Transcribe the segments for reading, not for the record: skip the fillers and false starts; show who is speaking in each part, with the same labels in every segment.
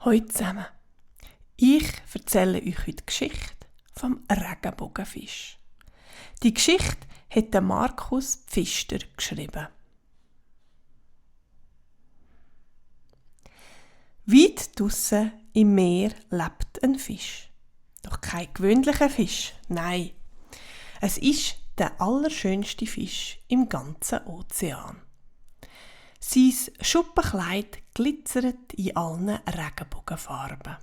Speaker 1: Hallo zusammen. Ich erzähle euch heute die Geschichte vom Regenbogenfisch. Die Geschichte hat der Markus Pfister geschrieben. Weit draussen im Meer lebt ein Fisch. Doch kein gewöhnlicher Fisch, nein. Es ist der allerschönste Fisch im ganzen Ozean. Sein Schuppenkleid glitzert in allen Regenbogenfarben.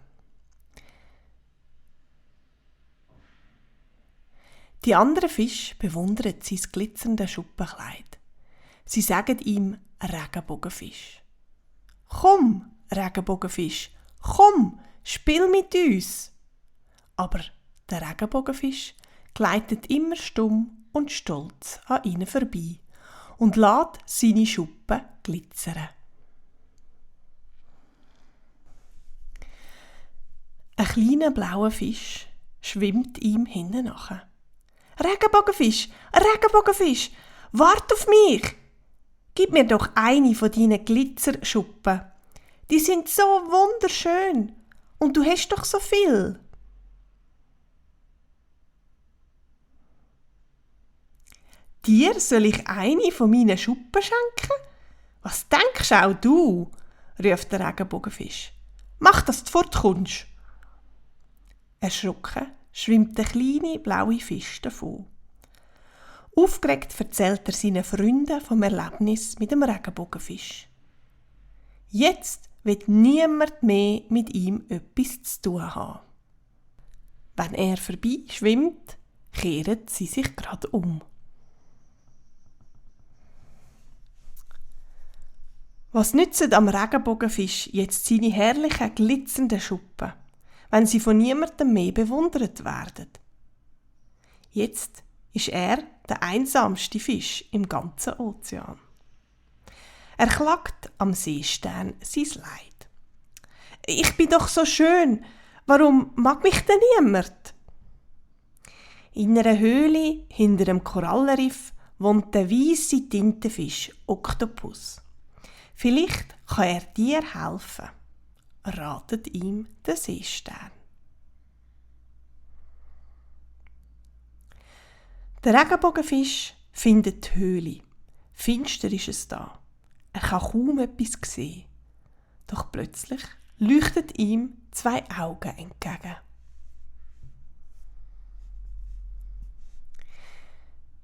Speaker 1: Die anderen Fische bewundern sein glitzerndes Schuppenkleid. Sie sagen ihm Regenbogenfisch. «Komm, Regenbogenfisch, komm, spiel mit uns!» Aber der Regenbogenfisch gleitet immer stumm und stolz an ihnen vorbei und lässt seine Schuppen glitzern. Ein kleiner blauer Fisch schwimmt ihm hinten nach. «Regenbogenfisch, Regenbogenfisch, wart auf mich! Gib mir doch eine von deinen Glitzerschuppen. Die sind so wunderschön und du hast doch so viel.» «Dir soll ich eine von meinen Schuppen schenken? Was denkst auch du?» ruft der Regenbogenfisch. «Mach, dass du fortkommst!» Erschrocken schwimmt der kleine blaue Fisch davon. Aufgeregt erzählt er seinen Freunden vom Erlebnis mit dem Regenbogenfisch. Jetzt wird niemand mehr mit ihm etwas zu tun haben. Wenn er vorbei schwimmt, kehren sie sich gerade um. Was nützen am Regenbogenfisch jetzt seine herrlichen, glitzernden Schuppen, wenn sie von niemandem mehr bewundert werden? Jetzt ist er der einsamste Fisch im ganzen Ozean. Er klagt am Seestern sein Leid. «Ich bin doch so schön, warum mag mich denn niemand?» In einer Höhle hinter dem Korallenriff wohnt der weisse Tintenfisch Oktopus. Vielleicht kann er dir helfen, ratet ihm der Seestern. Der Regenbogenfisch findet die Höhle. Finster ist es da. Er kann kaum etwas sehen. Doch plötzlich leuchtet ihm zwei Augen entgegen.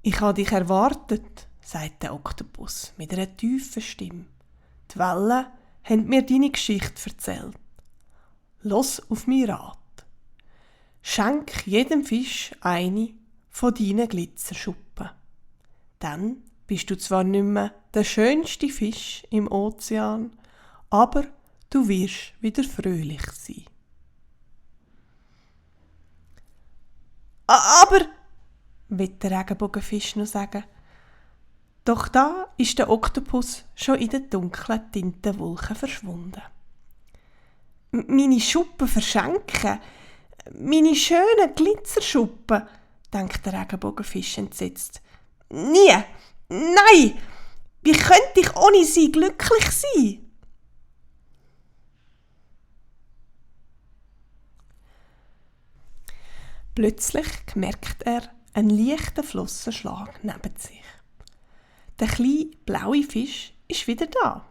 Speaker 1: «Ich habe dich erwartet», sagt der Oktopus mit einer tiefen Stimme. «Die Wellen haben mir deine Geschichte erzählt. Los auf meinen Rat. Schenk jedem Fisch eine von deinen Glitzerschuppen. Dann bist du zwar nicht mehr der schönste Fisch im Ozean, aber du wirst wieder fröhlich sein.» «Aber», will der Regenbogenfisch noch sagen. Doch da ist der Oktopus schon in der dunklen Tintenwolke verschwunden. «Meine Schuppen verschenken? Meine schönen Glitzerschuppen?» denkt der Regenbogenfisch entsetzt. «Nie! Nein! Wie könnte ich ohne sie glücklich sein?» Plötzlich merkt er einen leichten Flossenschlag neben sich. Der kleine blaue Fisch ist wieder da.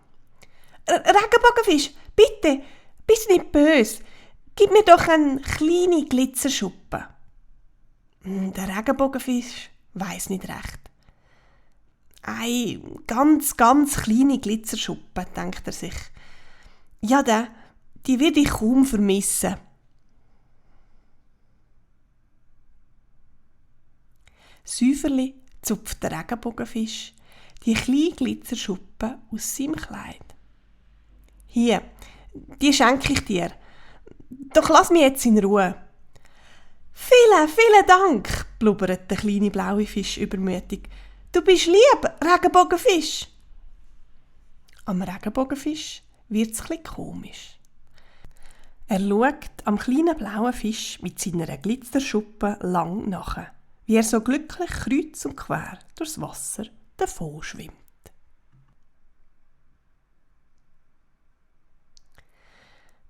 Speaker 1: «Regenbogenfisch, bitte, bist nicht böse. Gib mir doch eine kleine Glitzerschuppe.» Der Regenbogenfisch weiss nicht recht. «Ei, ganz kleine Glitzerschuppe», denkt er sich. «Ja, die werde ich kaum vermissen.» Säuferli zupft der Regenbogenfisch die kleine Glitzerschuppe aus seinem Kleid. «Hier, die schenke ich dir. Doch lass mich jetzt in Ruhe.» «Vielen Dank», blubbert der kleine blaue Fisch übermütig. «Du bist lieb, Regenbogenfisch.» Am Regenbogenfisch wird es etwas komisch. Er schaut am kleinen blauen Fisch mit seiner Glitzerschuppe lang nach, wie er so glücklich kreuz und quer durchs Wasser davon schwimmt.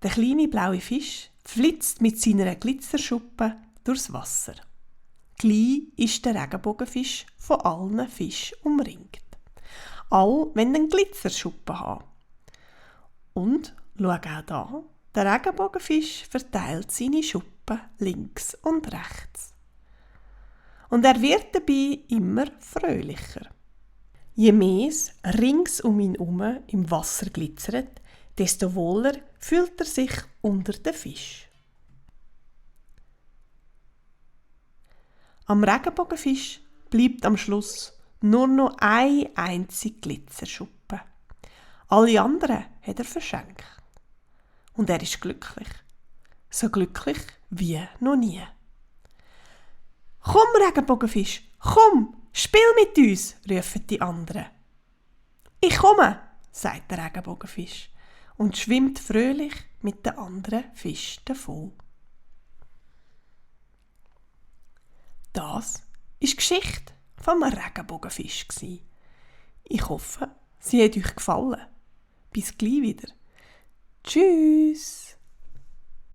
Speaker 1: Der kleine blaue Fisch flitzt mit seiner Glitzerschuppe durchs Wasser. Gleich ist der Regenbogenfisch von allen Fischen umringt. Alle wollen einen Glitzerschuppen haben. Und schau auch da, der Regenbogenfisch verteilt seine Schuppen links und rechts. Und er wird dabei immer fröhlicher. Je mehr es rings um ihn herum im Wasser glitzert, desto wohler fühlt er sich unter den Fisch. Am Regenbogenfisch bleibt am Schluss nur noch eine einzige Glitzerschuppe. Alle anderen hat er verschenkt. Und er ist glücklich. So glücklich wie noch nie. «Komm, Regenbogenfisch, komm, spiel mit uns!» rufen die anderen. «Ich komme!» sagt der Regenbogenfisch und schwimmt fröhlich mit den anderen Fischen davon. Das war die Geschichte vom Regenbogenfisch. Ich hoffe, sie hat euch gefallen. Bis gleich wieder. Tschüss!